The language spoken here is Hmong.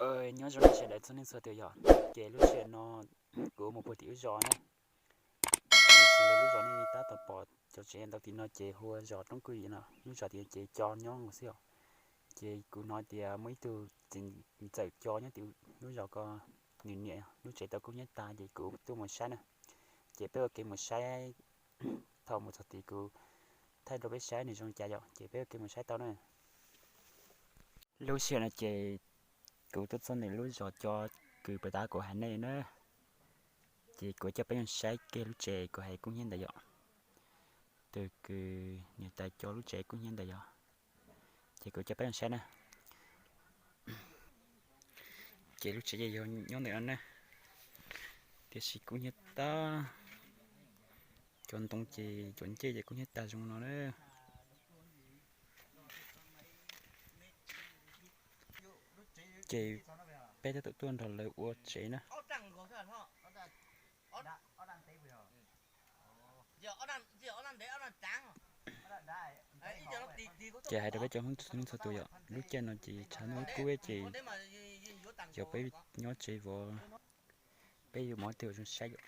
Nyob zoo sawv daws txhua leej txhua tus yom. Ces lub sij hawm no kuv mus puag tim lub zos na. Ces lub zos nej tab tom pom cov tsev ntau tim no ces hu ua zos Roob Kwj Yim no, lub zos tim no ces co nyob nkaus xwb os. Ces kuv hnov tias muaj ib tug txiv ntxawm co nyob tim lub zos ko, nws niam lub tsev tau kub hnyiab tag ces kuv tuaj mus saib na. Ces peb ua kev mus saib, thaum mus txog tid kuv thaij rau peb saib nws zoo cas yom, ces peb ua kev mus saib tau na. Lub sij hawm no ces kuv tuaj txog ntawm lub zos co kws puag ta kuv hais nej na, ces kuv coj peb mus saib kiag lub tsev kuv hais kub hnyiab ntawd yom. Tus kws niam tais co lub tsev kub hnyiab ntawd yom, ces kuv coj peb mus saib na. Ces lub tsev ces yog nyob ntawm no na, tiam sis kub hnyiab tag. Cov ntoo ces cov ncej ces kub hnyiab tag zoo no na. Ces peb tab tom tuaj nrog lawv ua tsev na. Ces hais rau peb cov Hmoob txhua leej txhua tus yom, lub caij no ces tshav ntuj kub ces yog peb nyob tsev vov, peb yuav mus ua twg zoo saib yom.